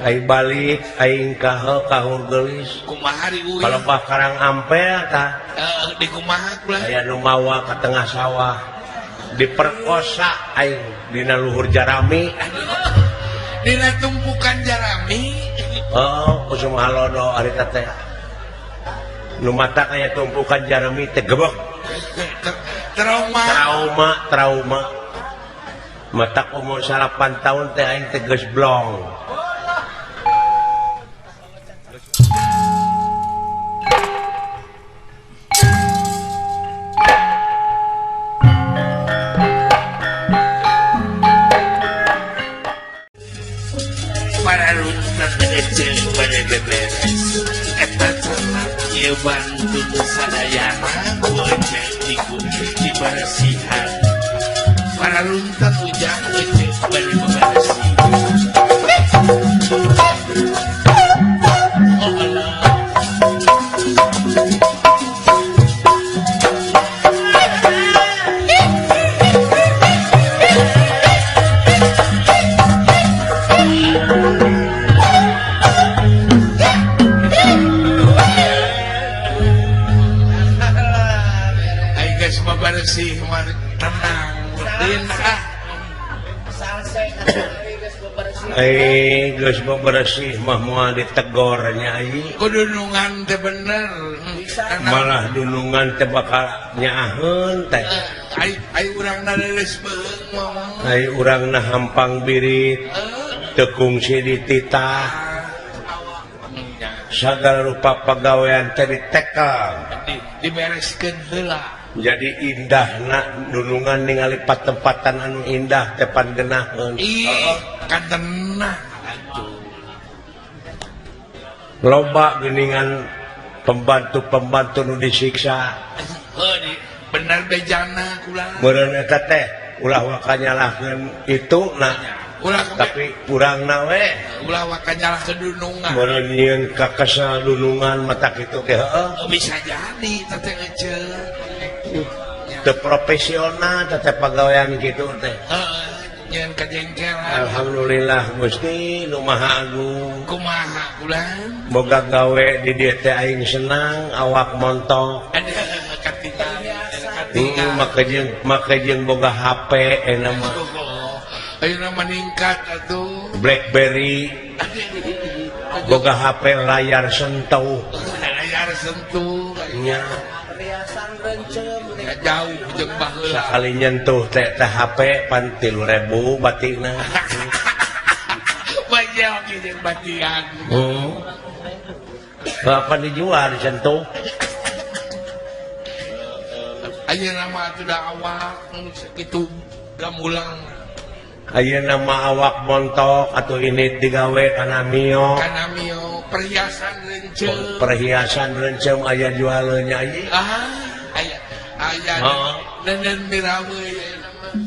Aing balik aing ka Kahur Geulis. Kumaha riuy? Palebah Karang Ampel tah. Di kumaha kula? Aya nu mawa ka tengah sawah. Diperkosa aing dina luhur jarami. Dina tumpukan jarami. Oh, kusum halodo harita teh. Nu mata kaya tumpukan jarami teh gebek. Trauma. Trauma, trauma. Mata umur 8 tahun teh aing teh geus blong. Dibersihan para runtan ujang bari bebersih. Oh Allah. Bersih tenang geus bebersih mah moal ditegornya ieu kudunungan teh bener malah dunungan teh bakal nyaaheun teh ai urangna leuleus beuheung ai urangna hampang birit teu kungsi dititah sagala rupa pagawean teh ditekel dibereskeun heula. Jadi indah nak dunungan ningali patempatan anu indah tepan genaheun. Ih, kan tenang atuh. Loba geuningan pembantu-pembantu nu disiksa. Heuh, bener bejana kula. Meureun eta teh ulah waka nyalahkeun itu nah. Ulah tapi urangna we. Ulah waka nyalahkeun dunungan. Meureun nyieun kakesel dunungan mata kitu ge heueuh. Bisa jadi teh eceu. Teu profesional teh pagawean kitu teh. Heeh, nyeun kajengkelan. Alhamdulillah Gusti nu Maha Agung. Kumaha ulah? Boga gawe di dieu teh aing senang, awak montok. Make jeung boga HP enak mah. Ayeuna meningkat atuh. BlackBerry. Boga HP layar sentuh. Layar sentuh. Nya. Jauh jeung baheula. Sakali nyentuh teh teh HP pan 3.000 batina. Banyak jeung batian. Bapak dijual disentuh. Ayeuna mah atuh da awak sakitu gamulang. Ayeuna mah awak montok atuh ini digawe kana mio. Kana mio perhiasan rencem. Perhiasan rencem aya jualeun nya ieu. Ah, aya aya nenen mirawe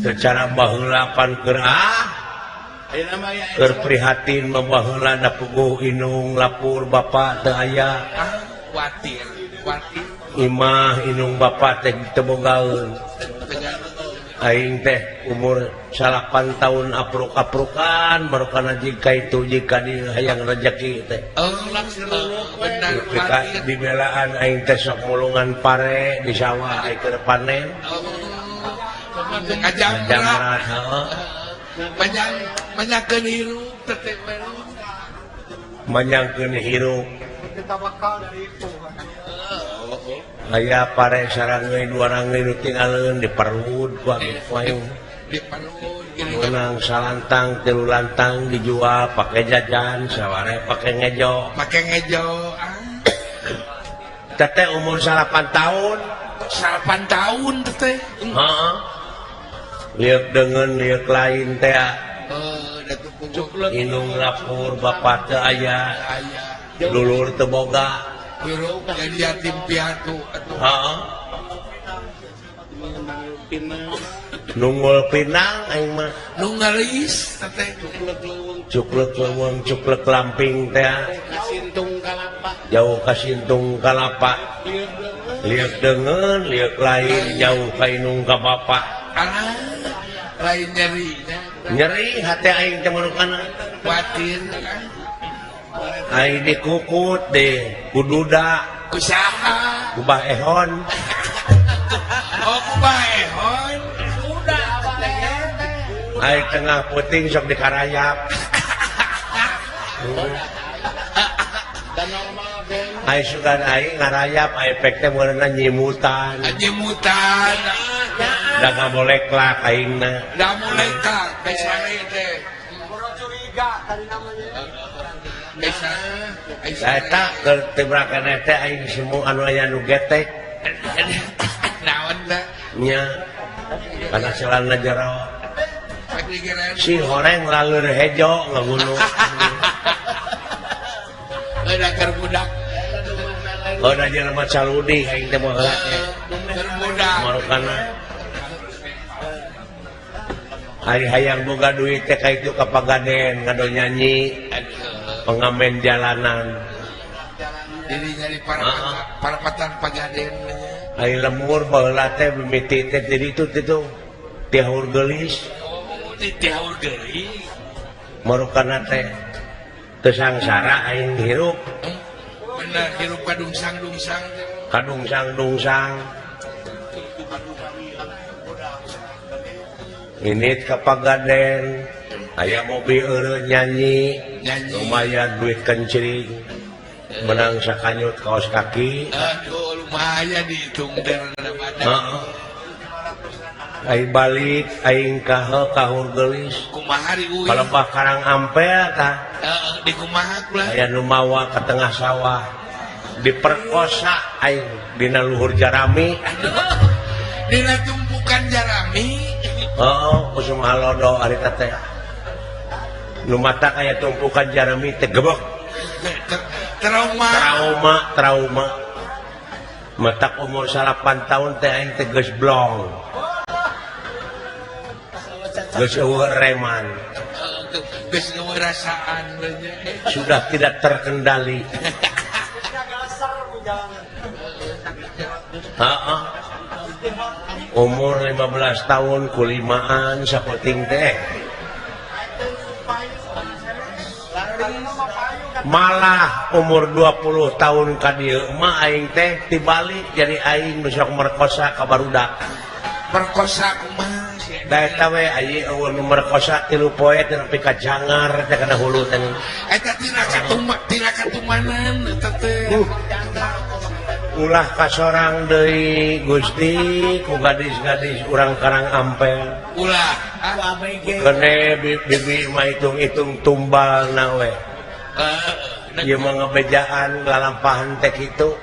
secara baheula pan keur ayeuna mah aya keur prihatin mah baheula da puguh inung lapur bapa teu aya. Ah, kuatir, kuatir. Imah inung bapa teh teu bogaeun. Aing teh umur 8 tahun apruk-aprukan baru kana jika itu jika di hayang rejeki teh. Oh, di belaan aing teh sok mulungan pare di sawah aing keur panen. Kajamrat. Heeh. Manyangkeun hirup teh Manyangkeun hirup. Aya pare sarangeun dua rangeun nu tingaleun diperud ku aing. Menang salantang tilu lantang dijual pakai jajan saware pakai ngejo. Pakai ngejo. Teteh umur 8 tahun. 8 tahun teteh. Heeh. Liuk deungeun liuk lain teh. Inung lapur bapak teu aya. Dulur teu boga. Jadi yatim piatu atuh. Heeh. Nunggul pinang aing mah. Nu ngeulis teh cuklek leuweung cuklek lamping teh. Kasintung kalapa. Jauh kasintung kalapa. Liuk deungeun liuk lain jauh ka inung ka bapa. Alah, lain nyeri. Nyeri hate aing teh meurukana. Kuatir Aing dikukut deh kududa kusaha kubah ehon. Oh kubah ehon. Aing tengah puting sok dikarayap. Aing sugan aing ngarayap efek teh meureunna nyimutan. Nyimutan. Da ngaboleklak aingna. Da moleklak geus teh. Curiga tadi namanya. Eta keur tibrakan teh aing semu anu aya nu getek. Naon teh? Nya. Kana celana jero. Si horeng laleur hejo ngabunuh. Ada keur budak. Oh da jelema caludi aing teh baheula teh. Keur budak. Marukana. Ari hayang boga duit teh ka itu ka Pagaden ngado nyanyi. Pengamen jalanan. Jadi nyari parapatan Pagaden. Ari lemur baheula teh mimiti teh jadi itu teh tihaur geulis. Oh, di tihaur geulis. Marukana teh teu sangsara aing hirup. Bener hirup kadungsang-dungsang. Kadungsang-dungsang. Ini ka Pagaden aya mobil eureun nyanyi, lumayan duit kencring. Menang sakanyut kaos kaki. Aduh lumayan dihitung teh. Heeh. Aing balik aing ka kahur geulis. Kumaha diuih? Kalebah Karang Ampel tah. Heeh, di kumaha kula? Aya nu mawa ka tengah sawah. Diperkosa aing dina luhur jarami. Dina tumpukan jarami. Heeh, kusum halodo ari teh. Nu mata kaya tumpukan jarami teh gebek. Trauma. Trauma, trauma. Matak umur 8 tahun teh aing teh geus blong. Geus eueuh reman. Geus eueuh rasaan. Sudah tidak terkendali. Heeh. Umur 15 tahun kulimaan sakuting teh. Malah umur 20 tahun ka dieu mah aing teh tibalik jadi aing nu sok merkosa ka barudak. Merkosa kumaha sih? Da eta we aing eueuh nu merkosa 3 poe teh nepi ka jangar teh kana hulu teh. Eta tina tina katumanan eta teh. Ulah kasorang deui Gusti ku gadis-gadis urang Karang Ampel. Ulah kene bibi mah hitung-hitung tumbal na we. Ieu mah ngebejaan lalampahan teh kitu.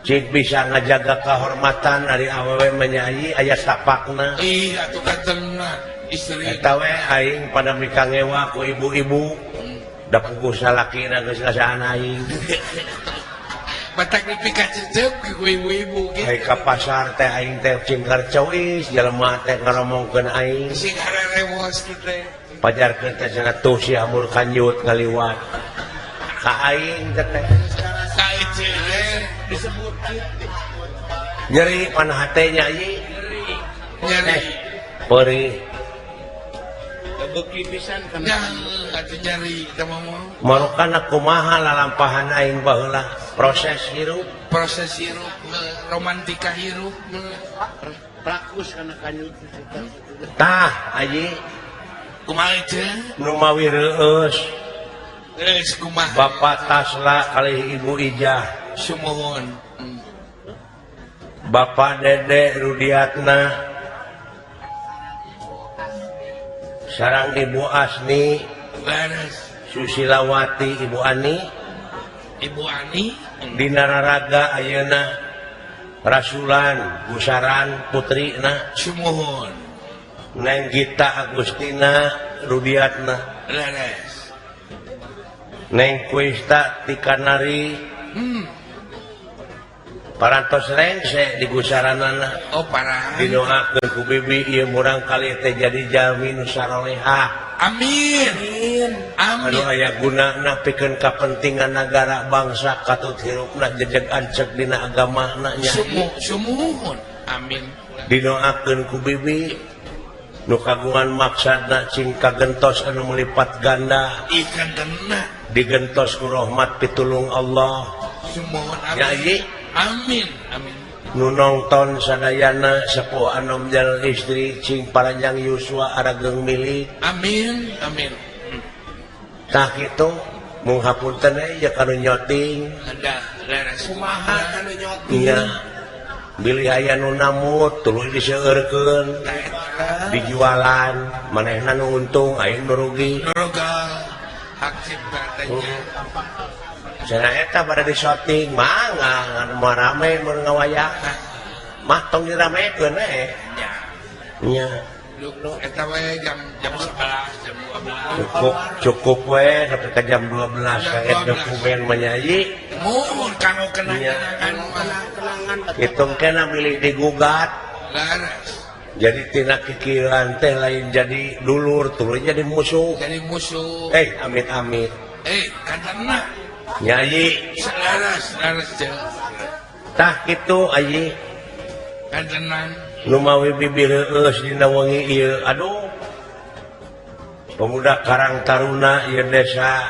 Cik bisa ngajaga kehormatan ari awewe menyanyi aya sapakna. Ih atuh katengna istri. Eta we aing pada mikangewa ku ibu-ibu. Da puguh salakina geus ngasaan aing. Batak dipikacecep ku ibu-ibu gitu. Ai ka pasar teh aing teh cingkar ceuis jelema teh ngaromongkeun aing. Sing hararewos teh. Pajarkeun teh cenah tuh si amur kanjut ngaliwat. Ka aing teh teh. Ka ece teh disebut kitu. Nyeri pana hate nya ieu. Nyeri. Peurih. Beuki pisan kana. Atuh nyeri teh mah. Marukana kumaha lalampahan aing baheula proses hirup, proses hirup, romantika hirup, prakus kana kanyut. Tah aji kumaha teh? Nu mawi reueus. Geus kumaha? Bapak Tasla kalih Ibu Ijah. Sumuhun. Bapak Dede Rudiatna sareng Ibu Asni. Leres. Susilawati Ibu Ani. Ibu Ani dina raraga ayeuna Rasulan Gusaran putrina. Sumuhun. Neng Gita Agustina Rudiatna. Leres. Neng Kuista Tikanari. Parantos rengse di gusaranana. Oh parah. Didoakeun ku bibi ieu murang kali teh jadi jalmi nu sarolehah. Amin. Amin. Anu aya gunana pikeun kapentingan nagara bangsa katut hirupna jejeg ancek dina agamana nya. Sumuhun. Amin. Didoakeun ku bibi Nu kagungan maksudna cing kagentos anu melipat ganda. Ikan tenang. Digentos ku rahmat pitulung Allah. Sumuhun amin. Nyayi. Amin. Amin. Nu nongton sadayana sepuh anom jalan istri cing paranjang yuswa arageng milik. Amin. Amin. Tah kitu mung hapunten we ya kanu nyoting. Ada leres. Kumaha kanu nyoting. Nya. Bilih aya nu namut tuluy diseueurkeun. Dijualan manehna nu untung aing nu rugi. Nurugal hak cipta teh. Cenah eta bade disoting mangga ngan moal rame mun ngawayah. Mah tong diramekeun we. Nya. Nya. Eta we jam 11, jam 12. Cukup we sampai ke jam 12 kayak dokumen menyayi. Mun kanggo kenang-kenangan kenangan hitung kena milik digugat. Laras. Jadi tina kikiran teh lain jadi dulur, tuluy jadi musuh. Jadi musuh. Amit-amit. Katana. Nyayi. Laras, laras jeung. Tah kitu ayi. Kantenan. Numawi bibi reueus dina wengi ieu. Aduh. Pemuda Karang Taruna ieu desa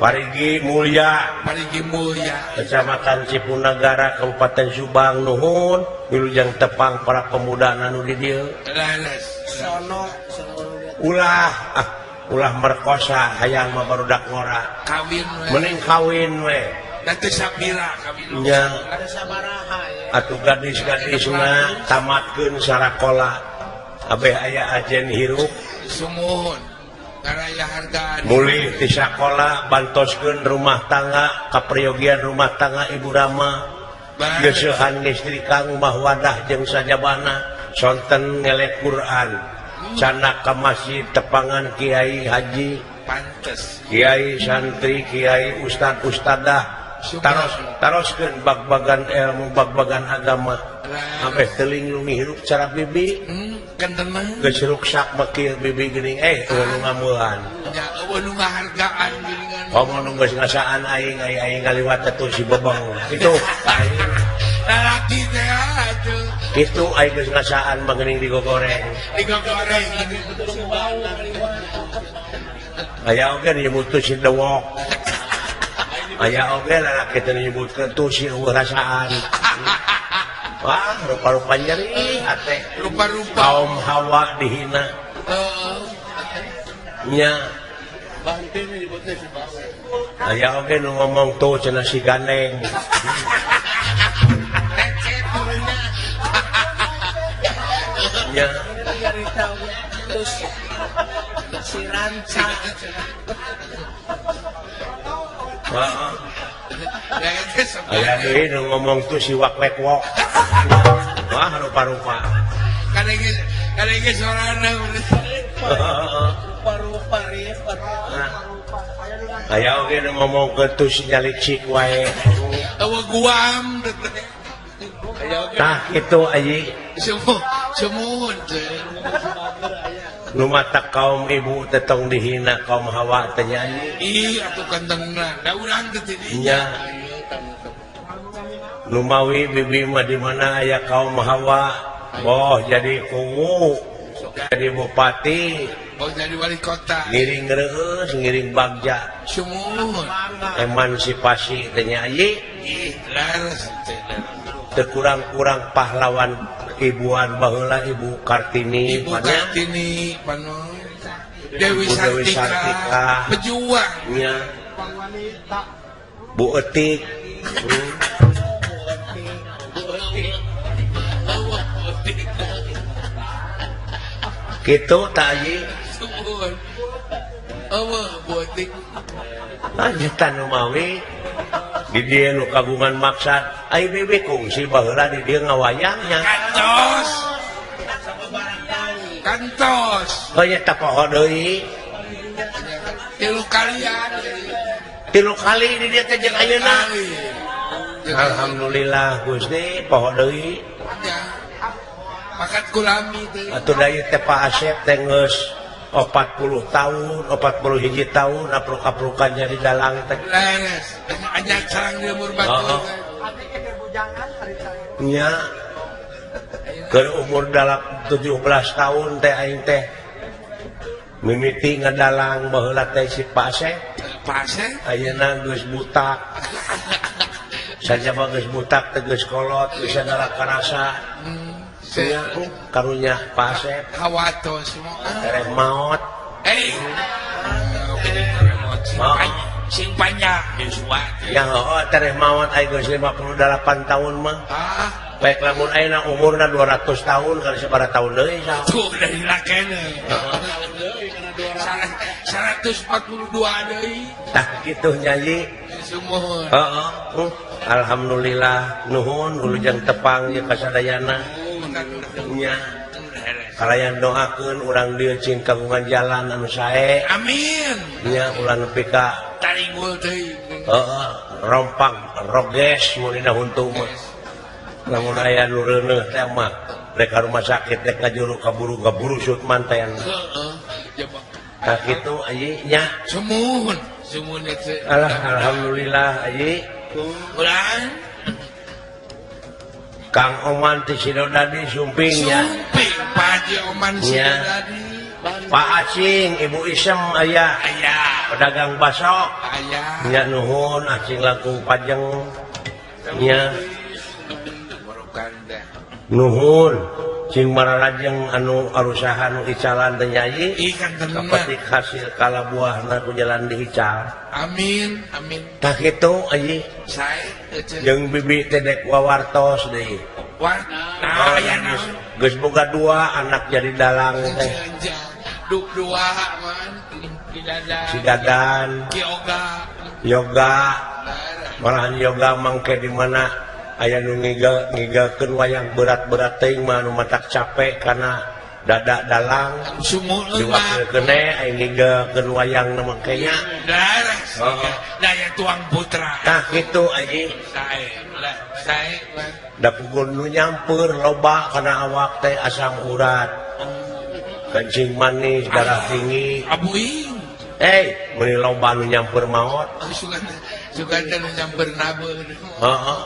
Parigi Mulya, Parigi Mulya, Kecamatan Cipunagara, Kabupaten Subang. Nuhun wilujeng tepang para pemuda anu di dieu. Laras. Sono ulah ulah merkosa hayang mah barudak ngora. Kawin we. Mending kawin we. Da teu sapira kawin. Nya. Ada sabaraha ya. Atuh gadis-gadisna tamatkeun sarakola. Abeh aya ajen hirup. Sumuhun. Karaya hargaan. Mulih ti sakola bantoskeun rumah tangga kaperyogian rumah tangga Ibu Rama. Geuseuhan istri kang mah wadah jeung sajabana sonten ngelek Quran. Canak ka masjid tepangan kiai haji pantes. Kiai santri, kiai ustad ustadah. Taroskeun bag-bagan ilmu, bag-bagan agama. Sampai teling nu hirup cara bibi. Kantenan. Geus ruksak mah kieu bibi geuning eueuh nu ngameuhan. Nya eueuh nu ngahargaan geuningan. Komo nu geus ngasaan aing aing ngaliwat atuh si bebeng. Kitu. Lalaki teh atuh. Kitu aing geus ngasaan mah geuning digogoreng. Digogoreng. Aya oge nyebut si dewok. Aya oge lalaki teh nyebutkeun tuh si eueuh rasaan. Wah, rupa-rupa nyeri hate. Rupa-rupa. Kaum Hawa dihina. Heeh. Nya. Aya oge nu ngomong tuh cenah si gandeng. Nya. Terus si ranca. Heeh. Aya deui nu ngomong tuh si wak-wek wok. Wah, rupa-rupa. Kadenge sorana. Rupa-rupa rifat. Aya oge nu ngomong ke tuh si nyalicik wae. Eueuh guam. Tah kitu ayi. Sumuhun. Nu matak kaum ibu teh tong dihina kaum Hawa teh nyanyi. Ih, atuh kantenan. Da urang teh teh Nya. Numawi bibi mah di mana aya kaum Hawa, boh jadi kuwu, jadi bupati, boh jadi wali kota. Ngiring reueus, ngiring bagja. Sumuhun. Emansipasi teh nyanyi. Ih, laras teh. Teu kurang-kurang pahlawan ibuan baheula Ibu Kartini, Ibu Kartini, pano Dewi Sartika, pejuang. Nya. Bu Etik. Kitu tah ieu. Sumuhun. Eueuh Bu Etik. Lanjutan Umawi di dieu nu kagungan maksad ai bibi kungsi baheula di dieu ngawayangnya. Kantos. Kantos. Oh nya teh poho deui. Tilu kalian. Tilu kali di dieu teh jeung ayeuna. Alhamdulillah Gusti poho deui. Ya. Makat kulami teh. Atuh da ieu teh Pak Asep teh geus 40 tahun, 41 tahun apruk-aprukan jadi dalang teh. Leres, anyar sarang di lembur batu. Nya. Keur umur 17 tahun teh aing teh mimiti ngadalang baheula teh si Pasek. Pasek ayeuna geus butak. Sajaba geus butak teh geus kolot geus sagala karasa. Nya karunya Pasek hawatos tereh maot. Eh. Sing panjang Yosua. Ya heuh tereh maot aing geus 58 tahun mah. Ah, baik lamun ayeuna umurna 200 tahun kali sabaraha tahun deui saha. Tuh dari lakene. 142 deui. Tah kitu nyanyi. Sumuhun. Heeh. Alhamdulillah nuhun wilujeng tepang ieu kasadayana. Nya. Kalayan doakeun urang dieu cing kagungan jalan anu sae. Amin. Nya ulah nepi ka taringgul deui. Heeh, rompak roges mun dina huntu mah. Lamun aya nu reuneuh teh mah rek ka rumah sakit rek ngajuru kaburu kaburusut manten. Heeh, jaba. Tah kitu ayi nya. Sumuhun, sumuhun teh. Alah alhamdulillah ayi. Urang Kang Oman ti Sidodadi sumping nya. Sumping Pak Haji Oman Sidodadi. Pak Acing, Ibu Isem aya. Aya. Pedagang baso. Aya. Nya nuhun Acing langkung pajeng. Nya. Nuhun cing mararajeng anu arusaha nu icalan teh nyanyi. Kapetik hasil kalabuahna ku jalan diical. Amin, amin. Tah kitu ayi. Sae jeung bibi teh dek wawartos deui. War, nah aya naon? Geus boga dua anak jadi dalang teh. Duk dua man di dadan. Si Dadan. Ki Yoga. Yoga. Malahan Yoga mangke di mana aya nu ngigalkeun wayang berat-berat teuing mah nu matak capek kana dada dalang. Sumuhun diwakilkeun we aya ngigalkeun wayang nu mangke nya. Daras. Daya tuang putra. Tah kitu aji. Sae lah, sae lah. Da pugun nu nyampeur loba kana awak teh asam urat. Kencing manis, darah tinggi. Abuing. Eh, meuni loba nu nyampeur maot. Sugan sugan teh nu nyampeur nabeun. Heeh.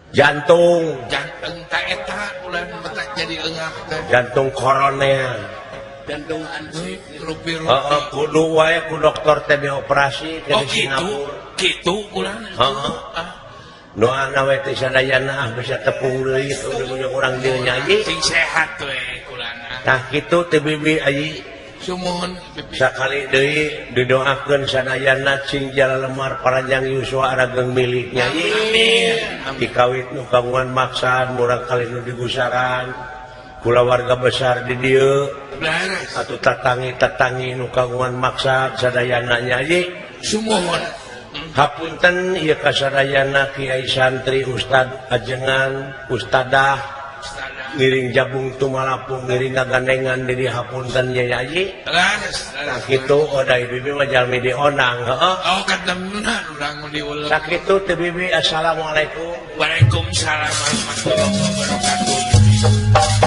Jantung. Jantung ta eta ulah matak jadi eungah teh. Jantung koroner. Jantung ansip. Rupi-rupi. Heeh, kudu wae ku dokter teh dioperasi ke oh, Singapura. Kitu ulah. Heeh. Doana we teh sadayana ah bisa tepung deui ujung-ujung urang dieu nyanyi. Sing sehat we kulana. Tah kitu teh bibi ayi. Sumuhun bibi. Sakali deui didoakeun sadayana cing jala lemar paranjang yuswa arageng milik nyanyi. Amin. Dikawit nu kagungan maksad murang kali nu digusaran kulawarga besar di dieu. Atuh tatangi-tatangi nu kagungan maksad sadayana nyanyi. Sumuhun. Hapunten ieu kasadayana kiai santri ustad ajengan ustadah ngiring jabung tumalapung ngiring ngagandengan diri hapunten yai. Laras. Sakitu odai bibi mah jalmi diondang heuh. Oh katemna urang diulem. Sakitu teh bibi assalamualaikum. Waalaikumsalam warahmatullahi wabarakatuh.